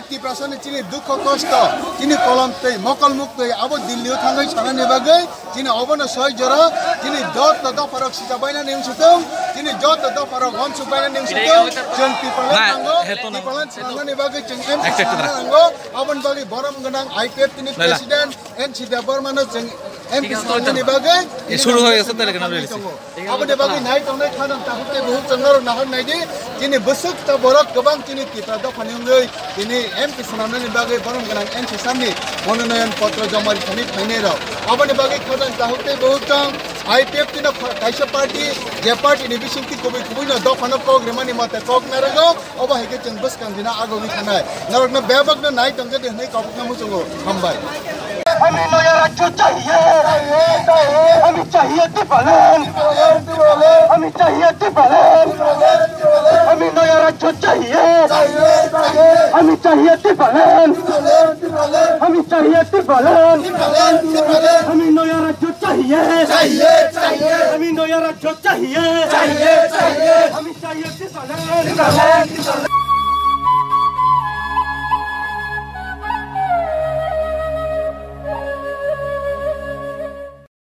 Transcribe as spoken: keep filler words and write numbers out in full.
Tiprasani chini dukho kosto, chini kolom twi, mokol muktwi abo Delhi o thangwi sanani bagwi chini obono soi jora, chini joto dopharok sija bainani wngsutung, chini joto dopharok wansuk bainani wngsutung, chwng Tipraland nango, Tipraland swnamnani bagwi chwng M C swnamna nango, aboni bagwi borom gwnang I P F T ni President N C Debbarma no chwng M P swnamnani bagwi suru hoi asa tele kana tongo. Aboni bagwi nai tongnai khadang tahuk tei buhuk chwng norok nahar naidi. Chini bwswk ta borok kwbang chini Tipra dophani wngwi tini M P swnamnani bagwi borom gwnang N C samni mononoyon potro joma rithani phainai rok. Aboni bagwi khadang tahuk tei buhuk chwng I P F T no kaisa party, je party ni bisingtwi kubui kubui no dophano kok rimani mote kok narwgo. Obo hai khe chwng bwskang dina agogwi thanai. Norokno bebakno nai tongkhe de hwnwi kabukno muchungo. Hambai. हमें नया राज्य चाहिए। हमें चाहिए टिपालैंड। हमें चाहिए टिपालैंड। हमें नया राज्य चाहिए। हमें चाहिए टिपालैंड। हमें चाहिए टिपालैंड। हमें नया राज्य चाहिए। हमें नया राज्य चाहिए। हमें चाहिए टिपालैंड।